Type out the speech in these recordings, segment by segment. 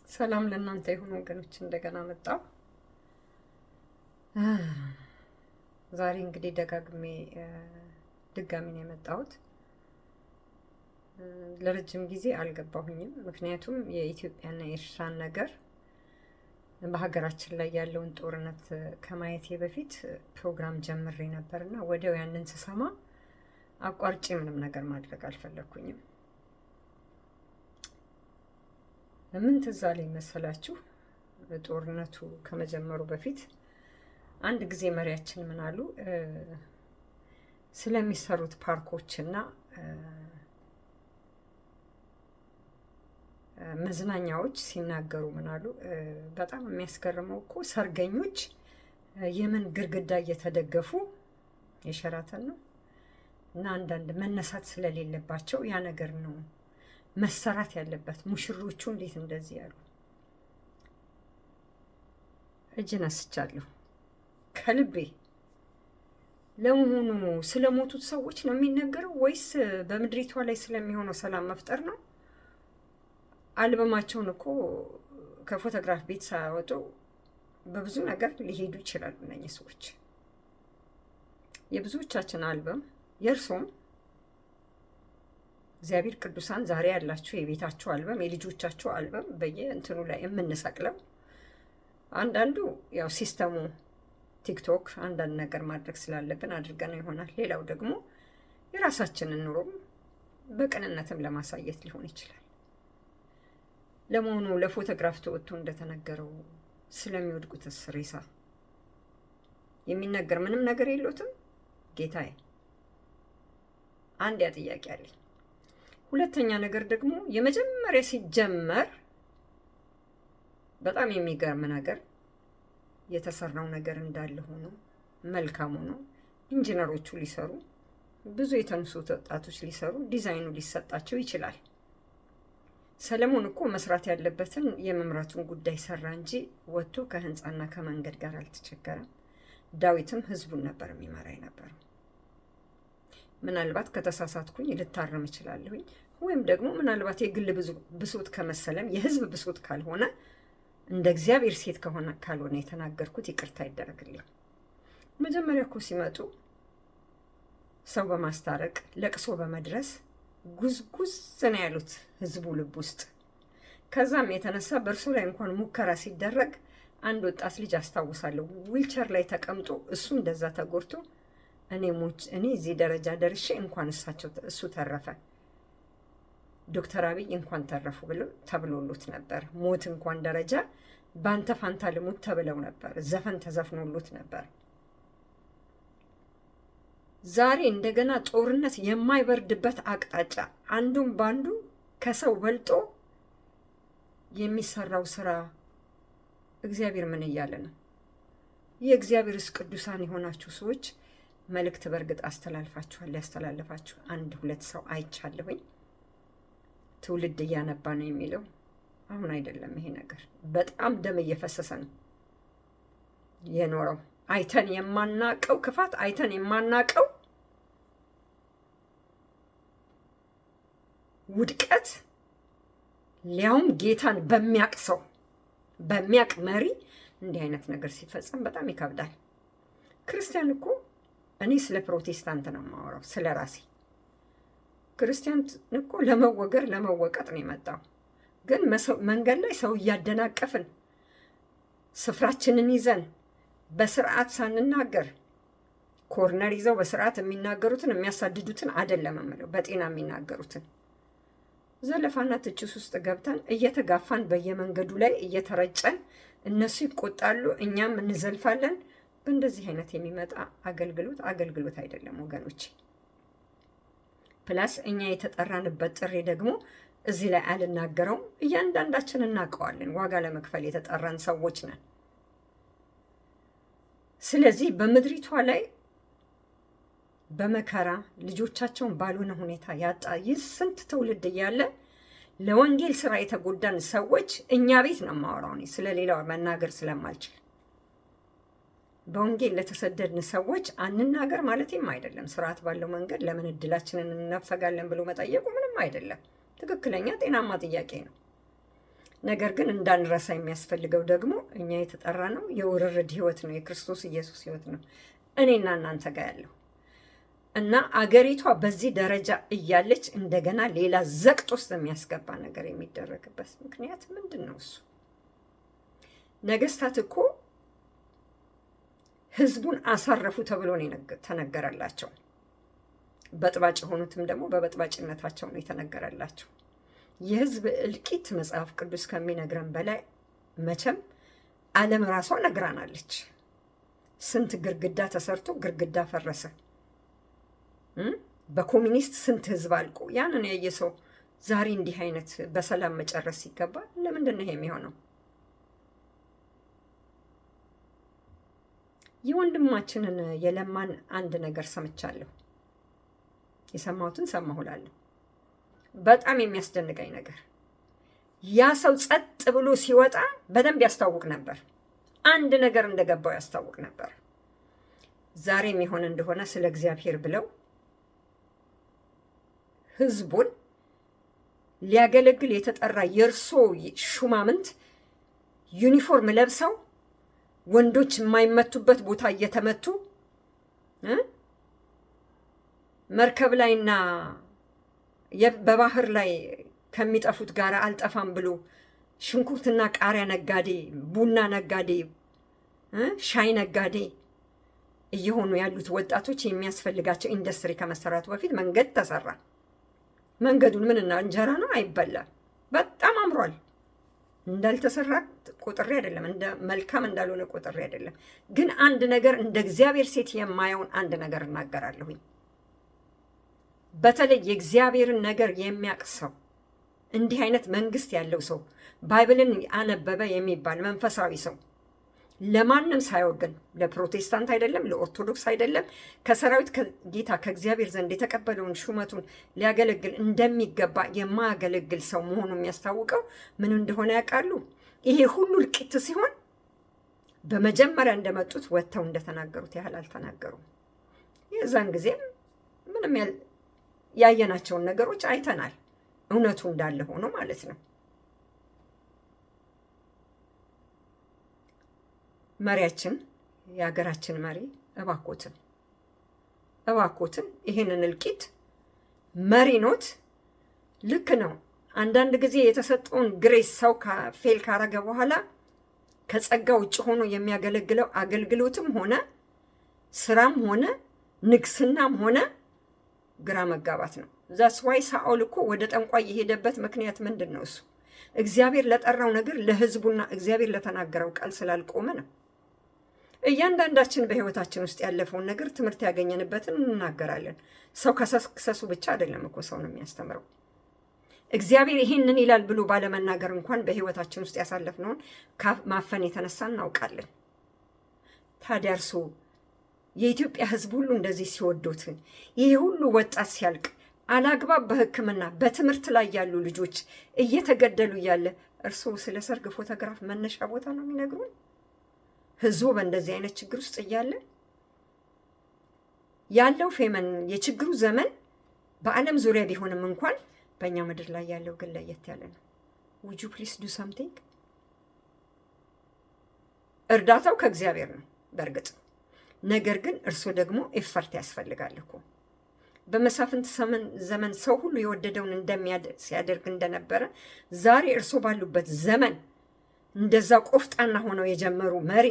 ሰላም ለእናንተ ይሁን ወገኖች፣ እንደገና መጣሁ። ዛሬ እንግዲህ ደጋግሜ ድጋሚ ነው የመጣሁት። ለረጅም ጊዜ አልገባሁኝም። ምክንያቱም የኢትዮጵያና የኤርትራን ነገር በሀገራችን ላይ ያለውን ጦርነት ከማየቴ በፊት ፕሮግራም ጀምሬ ነበርና ወዲያው ያንን ስሰማ አቋርጬ ምንም ነገር ማድረግ አልፈለግኩኝም። ምን ትዝ አለኝ መሰላችሁ? ጦርነቱ ከመጀመሩ በፊት አንድ ጊዜ መሪያችን ምን አሉ? ስለሚሰሩት ፓርኮችና መዝናኛዎች ሲናገሩ ምን አሉ? በጣም የሚያስገርመው እኮ ሰርገኞች የምን ግድግዳ እየተደገፉ የሸራተን ነው እና አንዳንድ መነሳት ስለሌለባቸው ያ ነገር ነው መሰራት ያለበት። ሙሽሮቹ እንዴት እንደዚህ ያሉ። እጅ ነስቻለሁ ከልቤ። ለመሆኑ ስለሞቱት ሰዎች ነው የሚነገረው ወይስ በምድሪቷ ላይ ስለሚሆነው ሰላም መፍጠር ነው? አልበማቸውን እኮ ከፎቶግራፍ ቤት ሳያወጡ በብዙ ነገር ሊሄዱ ይችላሉ እነኚህ ሰዎች። የብዙዎቻችን አልበም የእርሶም እግዚአብሔር ቅዱሳን ዛሬ ያላችሁ የቤታችሁ አልበም የልጆቻችሁ አልበም በየእንትኑ ላይ የምንሰቅለው አንዳንዱ ያው system ኡ ቲክቶክ አንዳንድ ነገር ማድረግ ስላለብን አድርገነው ይሆናል። ሌላው ደግሞ የራሳችንን ኑሮም በቅንነትም ለማሳየት ሊሆን ይችላል። ለመሆኑ ለፎቶግራፍ ተወጥቶ እንደተነገረው ስለሚወድቁትስ ሬሳ የሚነገር ምንም ነገር የለውትም? ጌታዬ፣ አንድ ያ ጥያቄ አለኝ። ሁለተኛ ነገር ደግሞ የመጀመሪያ ሲጀመር በጣም የሚገርም ነገር የተሰራው ነገር እንዳለ ሆኖ መልካም ሆኖ ኢንጂነሮቹ ሊሰሩ ብዙ የተነሱት ወጣቶች ሊሰሩ ዲዛይኑ ሊሰጣቸው ይችላል። ሰለሞን እኮ መስራት ያለበትን የመምራቱን ጉዳይ ሰራ እንጂ ወጥቶ ከህንፃና ከመንገድ ጋር አልተቸገረም። ዳዊትም ህዝቡን ነበር የሚመራ የነበረው። ምናልባት ከተሳሳትኩኝ ልታረም እችላለሁኝ። ወይም ደግሞ ምናልባት የግል ብሶት ከመሰለም የህዝብ ብሶት ካልሆነ እንደ እግዚአብሔር ሴት ከሆነ ካልሆነ የተናገርኩት ይቅርታ ይደረግልኝ። መጀመሪያ እኮ ሲመጡ ሰው በማስታረቅ ለቅሶ በመድረስ ጉዝጉዝ ነው ያሉት ህዝቡ ልብ ውስጥ። ከዛም የተነሳ በእርሱ ላይ እንኳን ሙከራ ሲደረግ አንድ ወጣት ልጅ አስታውሳለሁ፣ ዊልቸር ላይ ተቀምጦ እሱ እንደዛ ተጎድቶ እኔ ሞች እኔ እዚህ ደረጃ ደርሼ እንኳን እሳቸው እሱ ተረፈ፣ ዶክተር አብይ እንኳን ተረፉ ብለው ተብሎሎት ነበር። ሞት እንኳን ደረጃ በአንተ ፋንታ ልሙት ተብለው ነበር። ዘፈን ተዘፍኖሎት ነበር። ዛሬ እንደገና ጦርነት የማይበርድበት አቅጣጫ አንዱም ባንዱ ከሰው በልጦ የሚሰራው ስራ እግዚአብሔር ምን እያለ ነው? የእግዚአብሔርስ ቅዱሳን የሆናችሁ ሰዎች መልእክት በእርግጥ አስተላልፋችኋል። ያስተላለፋችሁ አንድ ሁለት ሰው አይቻለሁኝ። ትውልድ እያነባ ነው የሚለው አሁን አይደለም። ይሄ ነገር በጣም ደም እየፈሰሰ ነው የኖረው። አይተን የማናቀው ክፋት፣ አይተን የማናቀው ውድቀት፣ ሊያውም ጌታን በሚያቅ ሰው በሚያቅ መሪ እንዲህ አይነት ነገር ሲፈጸም በጣም ይከብዳል። ክርስቲያን እኮ እኔ ስለ ፕሮቴስታንት ነው የማወራው፣ ስለ ራሴ። ክርስቲያን እኮ ለመወገር ለመወቀጥ ነው የመጣው። ግን መንገድ ላይ ሰው እያደናቀፍን ስፍራችንን ይዘን በስርዓት ሳንናገር corner ይዘው በስርዓት የሚናገሩትን የሚያሳድዱትን አይደለም የምለው፣ በጤና የሚናገሩትን ዘለፋና ትችት ውስጥ ገብተን እየተጋፋን በየመንገዱ ላይ እየተረጨን እነሱ ይቆጣሉ፣ እኛም እንዘልፋለን። በእንደዚህ አይነት የሚመጣ አገልግሎት አገልግሎት አይደለም ወገኖች። Plus እኛ የተጠራንበት ጥሪ ደግሞ እዚህ ላይ አልናገረውም። እያንዳንዳችን እናውቀዋለን። ዋጋ ለመክፈል የተጠራን ሰዎች ነን። ስለዚህ በምድሪቷ ላይ በመከራ ልጆቻቸውን ባልሆነ ሁኔታ ያጣ ይህ ስንት ትውልድ እያለ ለወንጌል ስራ የተጎዳን ሰዎች እኛ ቤት ነው የማወራው እኔ ስለ ሌላው መናገር ስለማልችል በወንጌል ለተሰደድን ሰዎች አንናገር ማለቴም አይደለም። ስርዓት ባለው መንገድ ለምን እድላችንን እንነፈጋለን ብሎ መጠየቁ ምንም አይደለም። ትክክለኛ ጤናማ ጥያቄ ነው። ነገር ግን እንዳንረሳ የሚያስፈልገው ደግሞ እኛ የተጠራነው የውርርድ ህይወት ነው፣ የክርስቶስ ኢየሱስ ህይወት ነው እኔና እናንተ ጋር ያለው። እና አገሪቷ በዚህ ደረጃ እያለች እንደገና ሌላ ዘቅጥ ውስጥ የሚያስገባ ነገር የሚደረግበት ምክንያት ምንድን ነው? እሱ ነገስታት እኮ ህዝቡን አሳረፉ ተብሎ ነው ተነገረላቸው። በጥባጭ የሆኑትም ደግሞ በበጥባጭነታቸው ነው የተነገረላቸው። የህዝብ እልቂት መጽሐፍ ቅዱስ ከሚነግረን በላይ መቼም ዓለም ራሷ ነግራናለች። ስንት ግርግዳ ተሰርቶ ግርግዳ ፈረሰ። በኮሚኒስት ስንት ህዝብ አልቆ ያንን ያየ ሰው ዛሬ እንዲህ አይነት በሰላም መጨረስ ሲገባ ለምንድን ነው ይሄ የሚሆነው? የወንድማችንን የለማን አንድ ነገር ሰምቻለሁ። የሰማሁትን ሰማሁ እላለሁ። በጣም የሚያስደንቀኝ ነገር ያ ሰው ጸጥ ብሎ ሲወጣ በደንብ ያስታውቅ ነበር። አንድ ነገር እንደገባው ያስታውቅ ነበር። ዛሬም የሆነ እንደሆነ ስለ እግዚአብሔር ብለው ህዝቡን ሊያገለግል የተጠራ የእርሶ ሹማምንት ዩኒፎርም ለብሰው ወንዶች የማይመቱበት ቦታ እየተመቱ፣ መርከብ ላይና በባህር ላይ ከሚጠፉት ጋር አልጠፋም ብሎ ሽንኩርትና ቃሪያ ነጋዴ፣ ቡና ነጋዴ፣ ሻይ ነጋዴ እየሆኑ ያሉት ወጣቶች የሚያስፈልጋቸው ኢንዱስትሪ ከመሰራቱ በፊት መንገድ ተሰራ። መንገዱን ምንና እንጀራ ነው አይበላም። በጣም አምሯል። እንዳልተሰራ ቆጥሬ አይደለም፣ እንደ መልካም እንዳልሆነ ቆጥሬ አይደለም። ግን አንድ ነገር እንደ እግዚአብሔር ሴት የማየውን አንድ ነገር እናገራለሁኝ። በተለይ የእግዚአብሔርን ነገር የሚያውቅ ሰው፣ እንዲህ አይነት መንግስት ያለው ሰው፣ Bible ን አነበበ የሚባል መንፈሳዊ ሰው ለማንም ሳይወግን፣ ለፕሮቴስታንት አይደለም፣ ለኦርቶዶክስ አይደለም፣ ከሰራዊት ጌታ ከእግዚአብሔር ዘንድ የተቀበለውን ሹመቱን ሊያገለግል እንደሚገባ የማያገለግል ሰው መሆኑ የሚያስታውቀው ምን እንደሆነ ያውቃሉ። ይሄ ሁሉ እልቂት ሲሆን በመጀመሪያ እንደመጡት ወጥተው እንደተናገሩት ያህል አልተናገሩም። የዛን ጊዜም ምንም ያየናቸውን ነገሮች አይተናል። እውነቱ እንዳለ ሆኖ ማለት ነው። መሪያችን፣ የሀገራችን መሪ፣ እባኮትን እባኮትን ይህንን እልቂት፣ መሪ ኖት፣ ልክ ነው። አንዳንድ ጊዜ የተሰጠውን grace ሰው fail ካረገ በኋላ ከጸጋ ውጭ ሆኖ የሚያገለግለው አገልግሎትም ሆነ ስራም ሆነ ንግስናም ሆነ ግራ መጋባት ነው። That's why ሳኦል እኮ ወደ ጠንቋይ የሄደበት ምክንያት ምንድን ነው? እሱ እግዚአብሔር ለጠራው ነገር ለህዝቡና እግዚአብሔር ለተናገረው ቃል ስላልቆመ ነው። እያንዳንዳችን በህይወታችን ውስጥ ያለፈውን ነገር ትምህርት ያገኘንበትን እንናገራለን። ሰው ከ success ኡ ብቻ አይደለም እኮ ሰውን የሚያስተምረው። እግዚአብሔር ይሄንን ይላል ብሎ ባለመናገር እንኳን በህይወታችን ውስጥ ያሳለፍነውን ማፈን የተነሳ እናውቃለን። ታዲያ እርስዎ የኢትዮጵያ ህዝብ ሁሉ እንደዚህ ሲወዶት፣ ይሄ ሁሉ ወጣት ሲያልቅ፣ አላግባብ በሕክምና በትምህርት ላይ ያሉ ልጆች እየተገደሉ እያለ እርስዎ ስለ ሰርግ ፎቶግራፍ መነሻ ቦታ ነው የሚነግሩን? ህዝቡ በእንደዚህ አይነት ችግር ውስጥ እያለ ያለው famine የችግሩ ዘመን በዓለም ዙሪያ ቢሆንም እንኳን በእኛ ምድር ላይ ያለው ግን ለየት ያለ ነው። Would you please do something? እርዳታው ከእግዚአብሔር ነው በእርግጥ፣ ነገር ግን እርስዎ ደግሞ effort ያስፈልጋል እኮ። በመሳፍንት ዘመን ሰው ሁሉ የወደደውን ሲያደርግ እንደነበረ ዛሬ እርስዎ ባሉበት ዘመን እንደዛ ቆፍጣና ሆነው የጀመሩ መሪ፣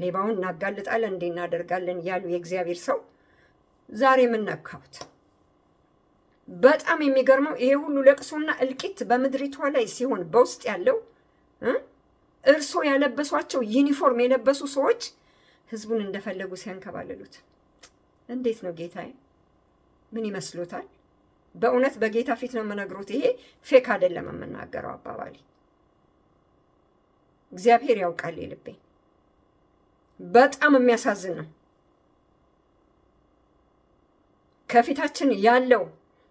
ሌባውን እናጋልጣለን እንዲህ እናደርጋለን ያሉ የእግዚአብሔር ሰው ዛሬ ምን ነካውት? በጣም የሚገርመው ይሄ ሁሉ ለቅሶና እልቂት በምድሪቷ ላይ ሲሆን በውስጥ ያለው እርሶ ያለበሷቸው ዩኒፎርም የለበሱ ሰዎች ህዝቡን እንደፈለጉ ሲያንከባልሉት እንዴት ነው ጌታዬ? ምን ይመስሎታል? በእውነት በጌታ ፊት ነው የምነግሮት። ይሄ fake አይደለም የምናገረው አባባሌ። እግዚአብሔር ያውቃል የልቤ። በጣም የሚያሳዝን ነው። ከፊታችን ያለው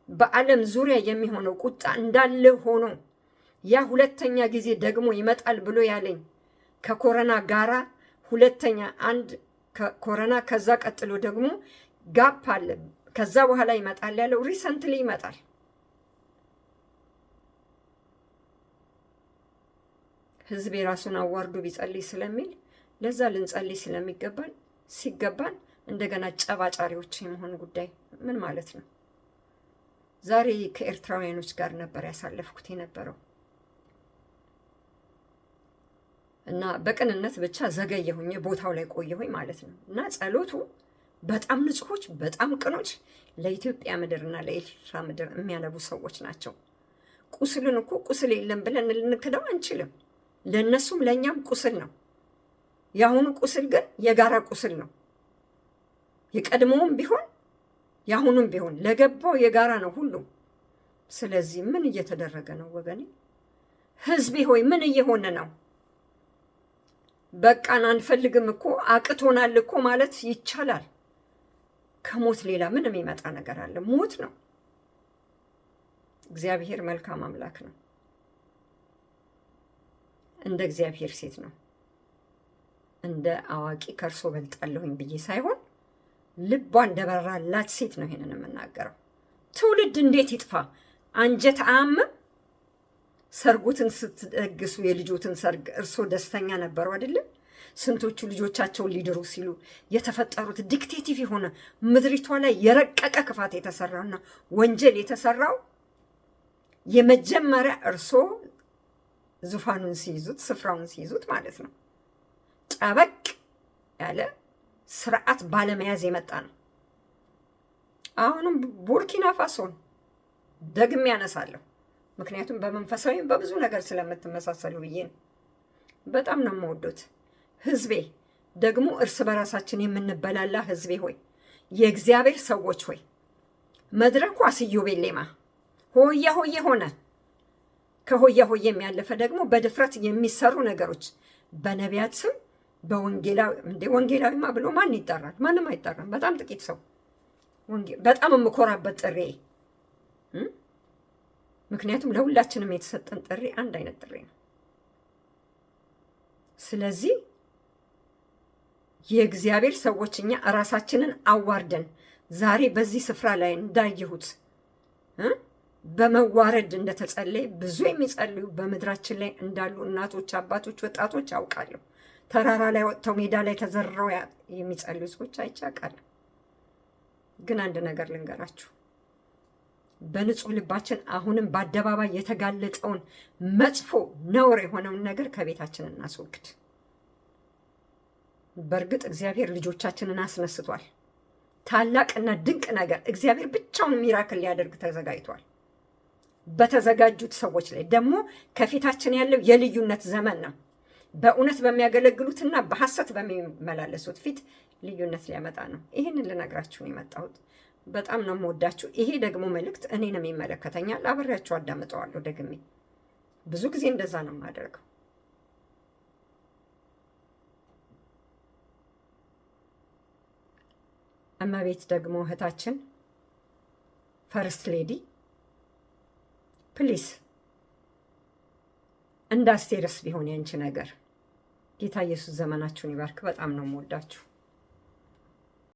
በዓለም ዙሪያ የሚሆነው ቁጣ እንዳለ ሆኖ ያ ሁለተኛ ጊዜ ደግሞ ይመጣል ብሎ ያለኝ ከኮረና ጋራ ሁለተኛ አንድ ኮረና ከዛ ቀጥሎ ደግሞ gap አለ። ከዛ በኋላ ይመጣል ያለው recently ይመጣል። ህዝብ የራሱን አዋርዶ ቢጸልይ ስለሚል ለዛ ልንጸልይ ስለሚገባን ሲገባን እንደገና ጨባጫሪዎች የመሆን ጉዳይ ምን ማለት ነው? ዛሬ ከኤርትራውያኖች ጋር ነበር ያሳለፍኩት የነበረው እና በቅንነት ብቻ ዘገየሁኝ፣ ቦታው ላይ ቆየሁኝ ማለት ነው። እና ጸሎቱ በጣም ንጹሖች፣ በጣም ቅኖች፣ ለኢትዮጵያ ምድርና ለኤርትራ ምድር የሚያነቡ ሰዎች ናቸው። ቁስልን እኮ ቁስል የለም ብለን ልንክደው አንችልም። ለእነሱም ለእኛም ቁስል ነው። የአሁኑ ቁስል ግን የጋራ ቁስል ነው። የቀድሞውም ቢሆን የአሁኑም ቢሆን ለገባው የጋራ ነው ሁሉም። ስለዚህ ምን እየተደረገ ነው ወገኔ? ህዝቤ ሆይ ምን እየሆነ ነው? በቃን አንፈልግም እኮ አቅቶናል እኮ ማለት ይቻላል። ከሞት ሌላ ምን የሚመጣ ነገር አለ? ሞት ነው። እግዚአብሔር መልካም አምላክ ነው። እንደ እግዚአብሔር ሴት ነው። እንደ አዋቂ ከእርሶ በልጣለሁኝ ብዬ ሳይሆን ልቧ እንደበራላት ሴት ነው ይሄንን የምናገረው። ትውልድ እንዴት ይጥፋ? አንጀት አያምም? ሰርጉትን ስትደግሱ የልጆትን ሰርግ እርሶ ደስተኛ ነበሩ አይደለም? ስንቶቹ ልጆቻቸውን ሊድሩ ሲሉ የተፈጠሩት dictative የሆነ ምድሪቷ ላይ የረቀቀ ክፋት የተሰራውና ወንጀል የተሰራው የመጀመሪያ እርሶ ዙፋኑን ሲይዙት ስፍራውን ሲይዙት ማለት ነው። ጠበቅ ያለ ስርዓት ባለመያዝ የመጣ ነው። አሁንም ቡርኪና ፋሶን ደግሜ ያነሳለሁ። ምክንያቱም በመንፈሳዊም በብዙ ነገር ስለምትመሳሰሉ ብዬ ነው። በጣም ነው የምወዱት ህዝቤ። ደግሞ እርስ በራሳችን የምንበላላ ህዝቤ ሆይ፣ የእግዚአብሔር ሰዎች ሆይ፣ መድረኩ አስዮ ቤሌማ ሆያ ሆዬ ሆነ። ከሆያ ሆዬ የሚያለፈ ደግሞ በድፍረት የሚሰሩ ነገሮች በነቢያት ስም በወንጌላዊ፣ እንዴ ወንጌላዊማ ብሎ ማን ይጠራል? ማንም አይጠራም። በጣም ጥቂት ሰው። በጣም የምኮራበት ጥሪ፣ ምክንያቱም ለሁላችንም የተሰጠን ጥሪ አንድ አይነት ጥሪ ነው። ስለዚህ የእግዚአብሔር ሰዎች እኛ ራሳችንን አዋርደን ዛሬ በዚህ ስፍራ ላይ እንዳየሁት በመዋረድ እንደተጸለየ ብዙ የሚጸልዩ በምድራችን ላይ እንዳሉ እናቶች፣ አባቶች፣ ወጣቶች አውቃለሁ። ተራራ ላይ ወጥተው ሜዳ ላይ ተዘርረው የሚጸልዩ ሰዎች አይቼ አውቃለሁ። ግን አንድ ነገር ልንገራችሁ፣ በንጹህ ልባችን አሁንም በአደባባይ የተጋለጠውን መጥፎ ነውር የሆነውን ነገር ከቤታችን እናስወግድ። በእርግጥ እግዚአብሔር ልጆቻችንን አስነስቷል። ታላቅና ድንቅ ነገር እግዚአብሔር ብቻውን miracle ሊያደርግ ተዘጋጅቷል። በተዘጋጁት ሰዎች ላይ ደግሞ ከፊታችን ያለው የልዩነት ዘመን ነው። በእውነት በሚያገለግሉትና በሐሰት በሚመላለሱት ፊት ልዩነት ሊያመጣ ነው። ይህንን ልነግራችሁ ነው የመጣሁት። በጣም ነው የምወዳችሁ። ይሄ ደግሞ መልእክት እኔንም ይመለከተኛል። አብሬያችሁ አዳምጠዋለሁ ደግሜ። ብዙ ጊዜ እንደዛ ነው የማደርገው። እመቤት ደግሞ እህታችን first lady please እንደ አስቴርስ ቢሆን ያንቺ ነገር። ጌታ ኢየሱስ ዘመናችሁን ይባርክ። በጣም ነው የምወዳችሁ።